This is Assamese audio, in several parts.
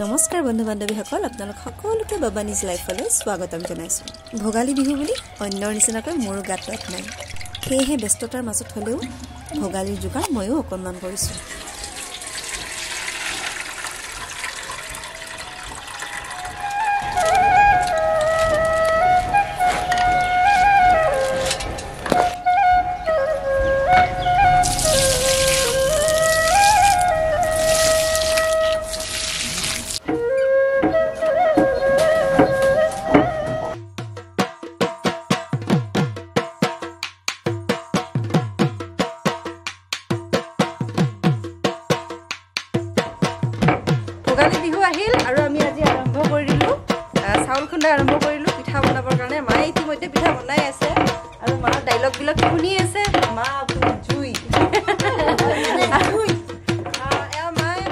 নমস্কাৰ বন্ধু বান্ধৱীসকল, আপোনালোক সকলোকে বাবানীজ লাইফলৈ স্বাগতম জনাইছোঁ। ভোগালী বিহু বুলি অন্যৰ নিচিনাকৈ মোৰো গাত তত নাই, সেয়েহে ব্যস্ততাৰ মাজত হ'লেও ভোগালীৰ যোগাৰ ময়ো অকণমান কৰিছোঁ। ভোগালী বিহু আহিল আৰু আমি আজি আৰম্ভ কৰি দিলোঁ, চাউল খুন্দা আৰম্ভ কৰিলোঁ পিঠা বনাবৰ কাৰণে। মায়ে ইতিমধ্যে পিঠা বনাই আছে আৰু মাৰ ডাইলগবিলাক শুনি আছে। মা আপুনি জুই, এয়া মায়ে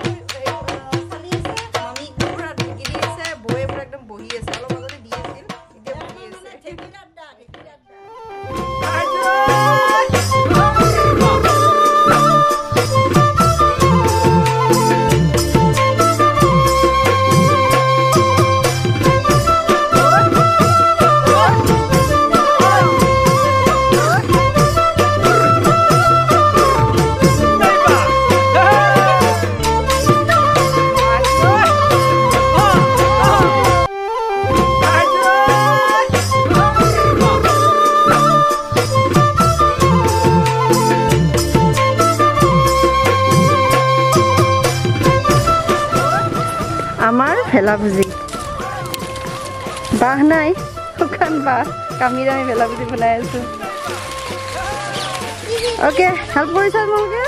চালি আছে, মামী পূৰা ঢেঁকী দি আছে, বৌয়ে পূৰা একদম বহি আছে, অলপ আগতে দি আছিল, এতিয়া বহি আছে। আমাৰ ভেলাভুজি বাঁহ নাই, শুকান বাঁহ কামিৰে আমি ভেলাভুজি বনাই আছো। অ'কে, হেল্প কৰিছা তোমালোকে?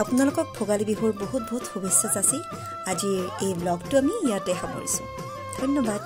আপোনালোকক ভোগালী বিহুৰ বহুত বহুত শুভেচ্ছা যাচি আজিৰ এই ব্লগটো আমি ইয়াতে সামৰিছোঁ। ধন্যবাদ।